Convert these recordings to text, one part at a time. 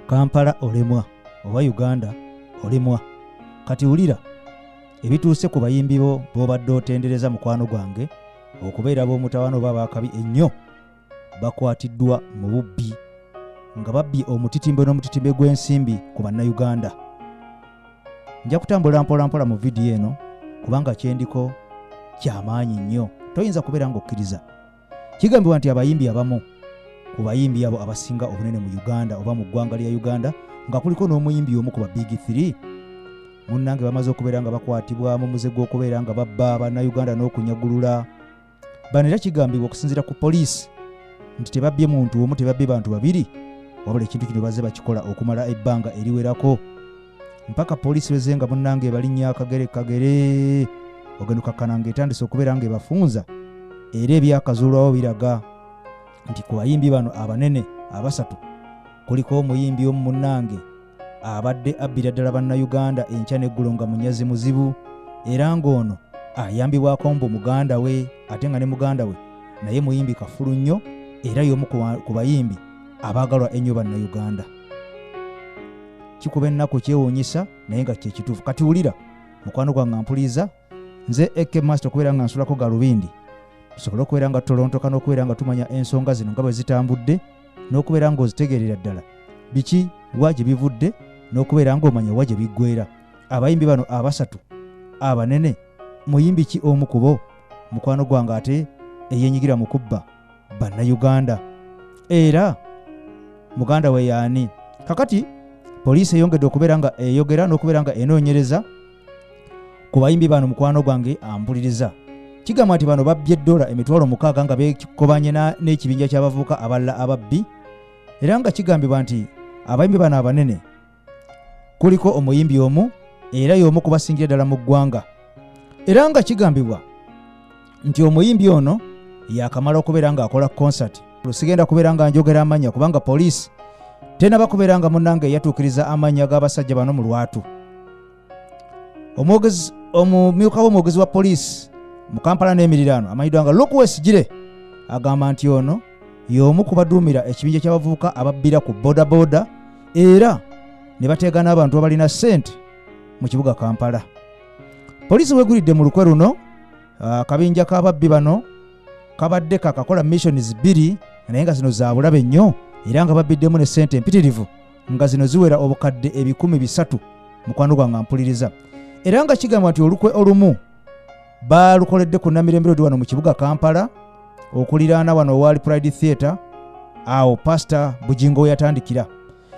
Kampala olemwa oba Uganda olemwa. Kati wulira ebituuse ku bayimbi bo b'obadde otendereza mukwano gwange okubeera b'omutawaana oba abaakabi ennyo bakwatiddwa mu bubbi nga babbye omutitimbe n'omutitimbe gw'ensimbi ku Bannayuganda. Nja kutambula mpolampola mu vidiyo eno kubanga kyendiko kyamaanyi nnyo, toyinza kubeera ng'okkiriza. Kigambibwa nti abayimbi abamu ku bayimbi abo abasinga obunene mu Uganda oba mu ggwanga lya Uganda nga kuliko n'omuyimbi omu ku ba Big 3 munnange bamaze okubeera nga bakwatibwa mu muze gw'okubeera nga babba Bannayuganda n'okunyagulula. Bano era kigambibwa okusinziira ku poliisi nti tebabbye muntu omu, tebabbye bantu babiri, wabula ekintu kino bazze bakikola okumala ebbanga eriwerako mpaka poliisi lwezze nga munnange ebalinnya akagere kagere ogenda okakkana ng'etandise okubeera ng'ebafunza. Era ebyakazuulwawo biraga nti ku bayimbi bano abanene abasatu kuliko omuyimbi omu munnange abadde abbira ddala Bannayuganda enkya n'eggulo nga munyazi muzibu, era ng'ono ayambibwako mbu muganda we, ate nga ne muganda we naye muyimbi kafulu nnyo era y'omu ku bayimbi abaagalwa ennyo Bannayuganda. Kikuba ennaku, kyewuunyisa, naye nga kye kituufu. Kati wulira mukwano gwange mpuliriza, nze AK Master okubeera nga nsulako galubindi tusobole okubeera nga tutolontoka n'okubeera nga tumanya ensonga zino nga bwe zitambudde n'okubeera ng'ozitegeerera ddala biki wa gye bivudde n'okubeera ng'omanya wa gye biggweera. Abayimbi bano abasatu abanene, muyimbi ki omu ku bo mukwano gwange ate eyenyigira mu kubba Bannayuganda, era muganda we yaani? Kakati poliisi eyongedde okubeera nga eyogera n'okubeera nga enoonyereza ku bayimbi bano. Mukwano gwange ampuliriza, kigamba nti bano babbye dola 60,000 nga beekobanye n'ekibinja ky'abavubuka abalala ababbi, era nga kigambibwa nti abayimbi bano abanene kuliko omuyimbi omu era y'omu ku basingira ddala mu ggwanga, era nga kigambibwa nti omuyimbi ono yakamala okubeera ng'akola concert. Sigenda kubeera nga njogera amannya kubanga poliisi tenaba kubeera nga munnange eyatuukiriza amannya g'abasajja bano mu lwatu. Omumyuka w'omwogezi wa poliisi mu Kampala n'emiriraano amanyiddwa nga Luke Owoyesigyire agamba nti ono y'omu ku baduumira ekibinja ky'abavubuka ababbira ku bodaboda era ne bateega n'abantu abalina ssente mu kibuga Kampala. Poliisi wegulidde mu lukwe luno, akabinja k'ababbi bano kabadde kakakola missions 2 naye nga zino za bulabe nnyo, era nga babbiddemu ne ssente empitirivu nga zino ziwera obukadde 300,000. Mukwano gwange mpuliriza, era nga kigambwa nti olukwe olumu baalukoledde ku Namirembe Road wano mu kibuga Kampala okuliraana wano owaali Pride Theatre, awo Pastor Bugingo we yatandikira.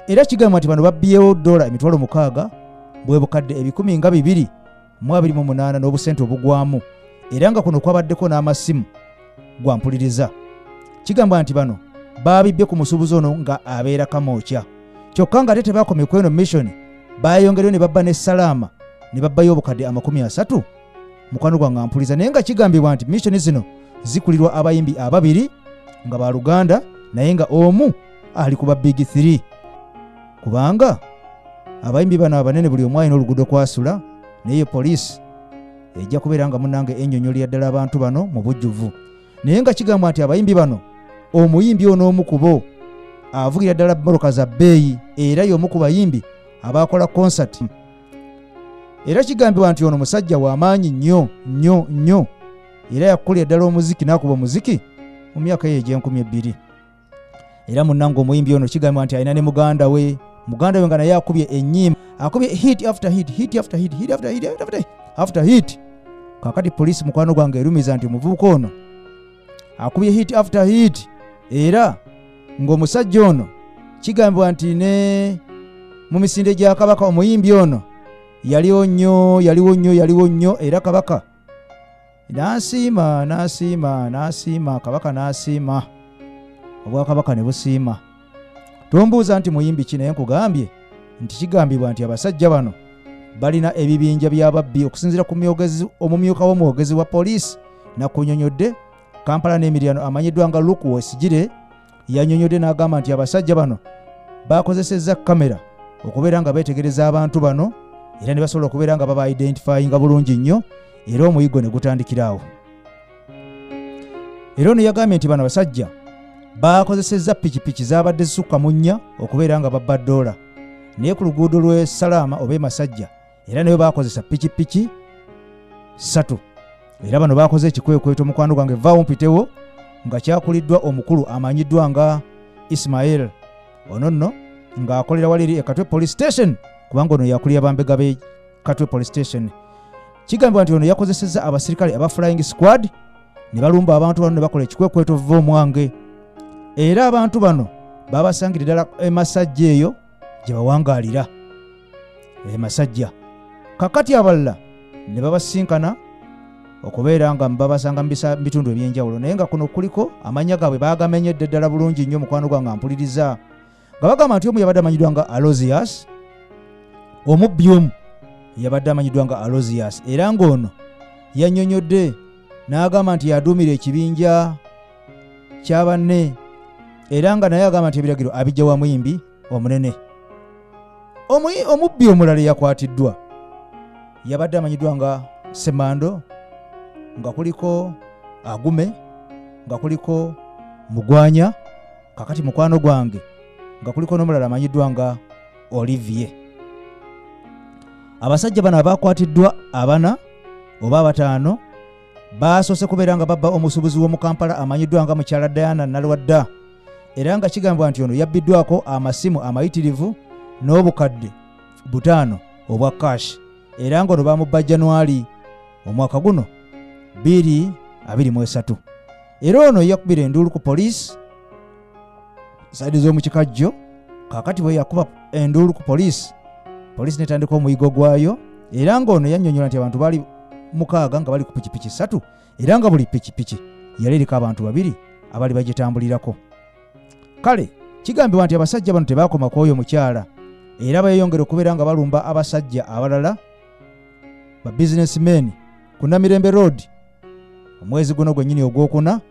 Era kigambwa nti bano babbyewo dola 60,000, bwe bukadde 228,000 n'obusente obugwamu, era nga kuno kwabaddeko n'amasimu. Gwampuliriza, kigambwa nti bano baabibbye ku musuubuzi ono nga abeera Kamwokya, kyokka nga ate tebakomye ku eno mission, baayongereyo ne babba ne Salaama ne babbayo obukadde 30. Mukwano gwange ampuliza, naye nga kigambibwa nti mission zino zikulirwa abayimbi ababiri nga baluganda, naye nga omu ali ku ba Big 3, kubanga abayimbi bano abanene buli omu alina oluguudo kwasula. Naye poliisi ejja kubeera nga munnange ennyonnyolera ddala abantu bano mu bujjuvu. Naye nga kigambwa nti abayimbi bano, omuyimbi ono omu ku bo avugira ddala mmotoka za bbeeyi, era y'omu ku bayimbi abakola concert, era kigambibwa nti ono musajja w'amaanyi nnyo nnyo nnyo, era yakukulira ddala omuziki n'akuba omuziki mu myaka eyo egy'e 2000. Era munnange omuyimbi ono kigambibwa nti alina ne muganda we nga naye akubye ennyimba, akubye hit after hit, hit after hit, hit after hit, hit after hit. Kakati poliisi, mukwano gwange, erumiza nti omuvubuka ono akubye hit after hit, era ng'omusajja ono kigambibwa nti ne mu misinde gya Kabaka omuyimbi ono yaliwo nnyo, yaliwo nnyo, yaliwo nnyo, era Kabaka n'asiima, n'asiima, n'asiima, Kabaka n'asiima, obwakabaka ne busiima. Tombuuza nti muyimbi ki, naye nkugambye nti kigambibwa nti abasajja bano balina ebibinja by'ababbi okusinziira ku omumyuka w'omwogezi wa poliisi nakunyonyodde Kampala n'emiriraano amanyiddwa nga Luke Owoyesigyire. Yanyonyodde n'agamba nti abasajja bano bakozesezza kamera okubeera nga beetegereza abantu bano, era ne basobola okubeera nga baba identifyinga bulungi nnyo, era omuyiggo ne gutandikira awo. Era ono yagambye nti bano abasajja Baakozesezza pikipiki zaabadde zisukka mu nnya okubeera nga babba ddoola, naye ku luguudo lw'e Salaama oba e Masajja era nayo baakozesa pikipiki ssatu. Era bano baakoze ekikwekweto mukwano gwange vaawo mpitewo nga kyakuliddwa omukulu amanyiddwa nga Ismail, ono nno ng'akolera wali eri e Katwe Police Station, kubanga ono yakulira bambega b'e Katwe Police Station. Kigambibwa nti ono yakozesezza abasirikale aba Flying Squad ne balumba abantu bano ne bakola ekikwekweto vva omwange, era abantu bano babasangira ddala e Masajja eyo gye bawangaalira e Masajja. Kakati abalala ne babasinkana okubeera nga babasanga mu bitundu eby'enjawulo, naye nga kuno kuliko amannya gaabwe baagamenyedde ddala bulungi nnyo mukwano gwange ampuliriza, nga bagamba nti omu yabadde amanyiddwa nga Alozias, omubbi omu yabadde amanyiddwa nga Alozias, era ng'ono yannyonnyodde n'agamba nti yaduumira ekibinja kya banne, era nga naye agamba nti ebiragiro abijja wa muyimbi omunene. Omubbi omulala eyakwatiddwa yabadde amanyiddwa nga Semando, nga kuliko Agume, nga kuliko Mugwanya, kakati mukwano gwange nga kuliko n'omulala amanyiddwa nga Olivier. Abasajja bano abakwatiddwa abana oba abataano baasoose kubeera nga babba omusuubuzi w'omu Kampala amanyiddwa nga mukyala Diana Nalwadda, era nga kigambibwa nti ono yabbiddwako amasimu amayitirivu n'obukadde 5 obwa cash, era ng'ono baamubba January omwaka guno 2023. Era ono yakubira enduulu ku poliisi saidi z'omu Kikajjo. Kaakati bwe yakuba enduulu ku poliisi, poliisi n'etandika omuyigo gwayo, era ng'ono yannyonnyola nti abantu baali 6 nga bali ku pikipiki 3, era nga buli pikipiki yali eriko abantu 2 abali bagitambulirako. Kale kigambibwa nti abasajja bano tebaakoma ku oyo mukyala, era beeyongera okubeera nga balumba abasajja abalala ba businessmen ku Namirembe Road omwezi guno gwennyini ogwokuna,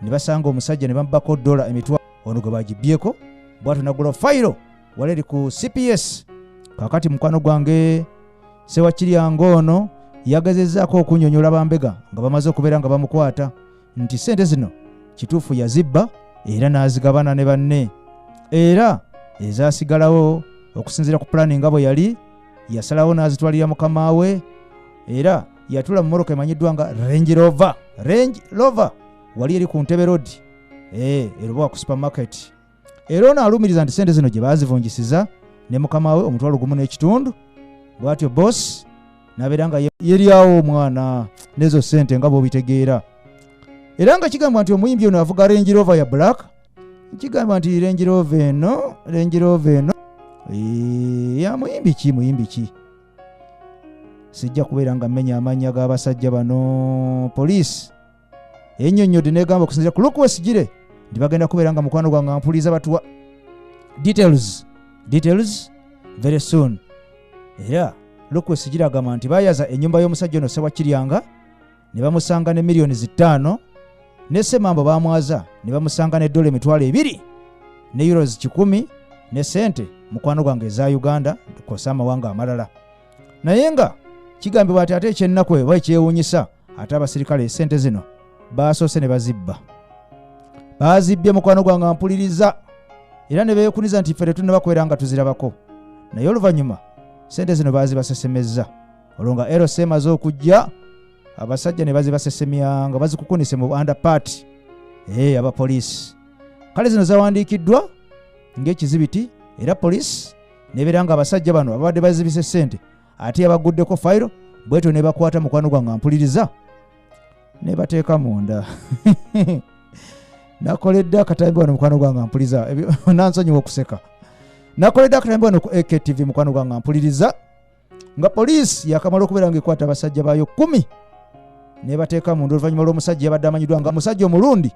ne basanga omusajja ne bamubbako dola emitwalo, ono gwe bagibbyeko bw'atyo n'aggula fayiro wali eri ku CPS. Kaakati mukwano gwange Ssewakiryanga ono yagezezzaako okunnyonnyola bambega nga bamaze okubeera nga bamukwata nti ssente zino kituufu yazibba era n'azigabana ne banne, era ezaasigalawo okusinziira ku pulaani nga bwe yali yasalawo n'azitwalira mukama we, era yatula mu mmotoka emanyiddwa nga Range Rover, Range Rover wali eri ku Ntebe Road, erubowa ku supermarket. Era ono alumiriza nti ssente zino gye baazivunjisiza ne mukama we 1,500, bw'atyo boss n'abeera nga yeryawo omwana n'ezo ssente nga bw'obitegeera. Era nga kigambwa nti omuyimbi ono avuga Range Rover ya black, kigambwa nti Range Rover eno, Range Rover eno, ya muyimbi ki, muyimbi ki? Sijja kubeera nga mmenya amannya g'abasajja bano. Poliisi ennyonnyodde n'egamba okusinziira ku Luke Wesigire nti bagenda kubeera nga mukwano gwange ampuliza batuwa details very soon. Era Luke Wesigire agamba nti bayaza ennyumba y'omusajja ono Ssewakiryanga ne bamusanga ne miliyoni 5, ne Ssemambo baamwaza ne bamusanga ne dola 20,000 ne euros 100 ne ssente mukwano gwange eza Uganda kw'ossa amawanga amalala. Naye nga kigambibwa nti ate ekyennaku oba ekyewuunyisa, ate abasirikale ssente zino baasoose ne bazibba. Baazibbye mukwano gwange ampuliriza, era ne beekuniza nti ffe tetunnaba kubeera nga tuzirabako. Naye oluvannyuma ssente zino baazibasesemezza. Olwo nga LC emaze okujja, abasajja ne bazibasesemya nga bazikukunise mu underpart, abapoliisi. Kale zino zawandiikiddwa ng'ekizibiti, era poliisi nebeera nga abasajja bano ababadde bazibise ssente ate yabaguddeko fayiro, bwetyo ne bakwata mukwano gwange ampuliriza ne bateeka munda. Nakoledde akatambi wano mukwano gwange ampuliriza, nansonyiwa okuseka. Nakoledde akatambi wano ku AKTV mukwano gwange ampuliriza, nga poliisi yakamala okubeera ng'ekwata abasajja baayo 10 ne bateeka munda oluvannyuma lw'omusajja yabadde amanyiddwa nga musajja omulundi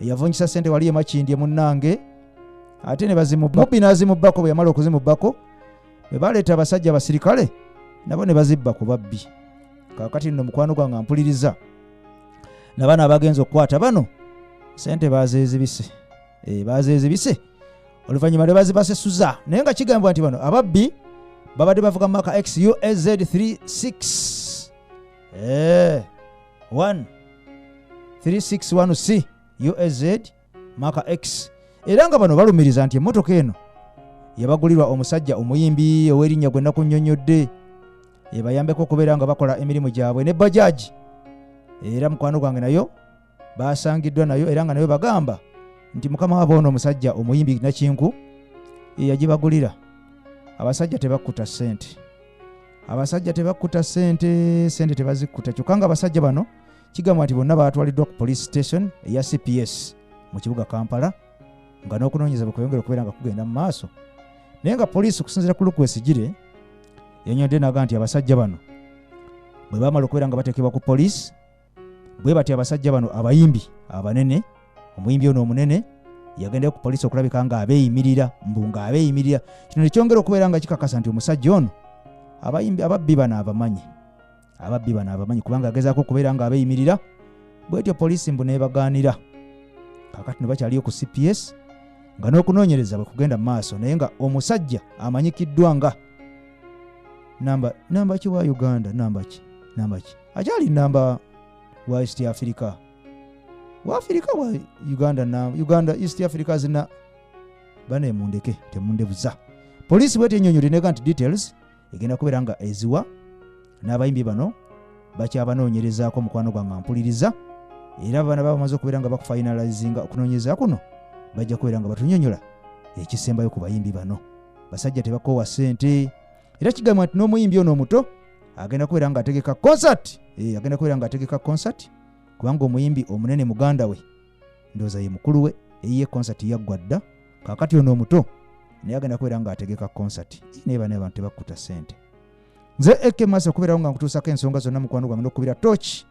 eyavunjisa ssente wali e Makindye munnange, ate ne bazimubba. Mubbi n'azimubbako, bwe yamala okuzimubbako bwe baleeta abasajja abasirikale nabo ne bazibba ku babbi. Kaakati nno mukwano gwange ampuliriza, na bano abagenze okukwata bano ssente bazeezibise. Bazeezibise oluvannyuma ne bazibasesuza. Naye nga kigambibwa nti bano ababbi babadde bavuga mu maka XUAZ 36, 1 361 C UAZ Mark X, era nga bano balumiriza nti emmotoka eno yabagulirwa omusajja omuyimbi ow'erinnya gwe nakunnyonnyodde ebayambeko okubeera nga bakola emirimu gyabwe ne bajaji, era mukwano gwange nayo basangiddwa nayo, era nga nayo bagamba nti mukama waabwe ono omusajja omuyimbi Nakinku yeyagibagulira. Abasajja tebakkuta ssente, abasajja tebakkuta ssente, ssente tebazikkuta. Kyokka nga abasajja bano kigambwa nti bonna baatwaliddwa ku police station eya CPS mu kibuga Kampala, nga n'okunoonyeza bwe kweyongera okubeera nga kugenda mu maaso. Naye nga poliisi okusinziira ku Lukwesigire yanyodde naga nti abasajja bano bwe baamala okubeera nga bateekebwa ku poliisi, bwe batyo abasajja bano abayimbi abanene, omuyimbi ono omunene yagendayo ku poliisi okulabika nga abeeyimirira, mbu nga abeeyimirira. Kino ne kyongera okubeera nga kikakasa nti omusajja ono abayimbi ababbi bano abamanyi, ababbi bano abamanyi, kubanga agezaako okubeera nga abeeyimirira. Bwetyo poliisi mbu n'ebagaanira. Kaakati no bakyaliyo ku CPS nga n'okunoonyereza bwe kugenda mu maaso, naye nga omusajja amanyikiddwa nga namba ki wa Uganda, namba ki, namba ki, akyali namba wa East Africa, wa Africa wa Uganda, na Uganda East Africa zina bane, mundeke temundebuza. Poliisi bwetyo ennyonnyodde nega nti details egenda kubeera nga eziwa n'abayimbi bano bakyabanoonyerezaako. Mukwano gwange ampuliriza, era bana baba bamaze okubeera nga bakufinalizinga okunoonyereza kuno, bajja kubeera nga batunyonyola ekisembayo ku bayimbi bano. Basajja tebakoowa ssente, era kigambwa nti n'omuyimbi ono omuto agenda kubeera nga ategeka concert, agenda kubeera nga ategeka concert, kubanga omuyimbi omunene muganda we ndowooza ye mukulu we, eyiye concert yaggwa dda. Kaakati ono omuto naye agenda kubeera nga ategeka concert. Naye bano abantu tebakkuta ssente. Nze Eke Masi okubeerawo nga nkutuusako ensonga zonna, mukwano gwange, n'okukubira tooki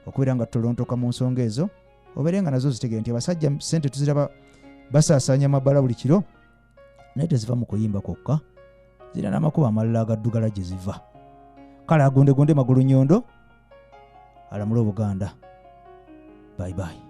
okubeera nga tutolontoka mu nsonga ezo, obeere nga nazo zitegere nti abasajja ssente tuziraba basaasaanya amabala buli kiro, naye teziva mu kuyimba kwokka, zirina n'amakubo amalala agaddugala gye ziva. Kale agondegonde magulu nyondo alamule Obuganda. Bye bye.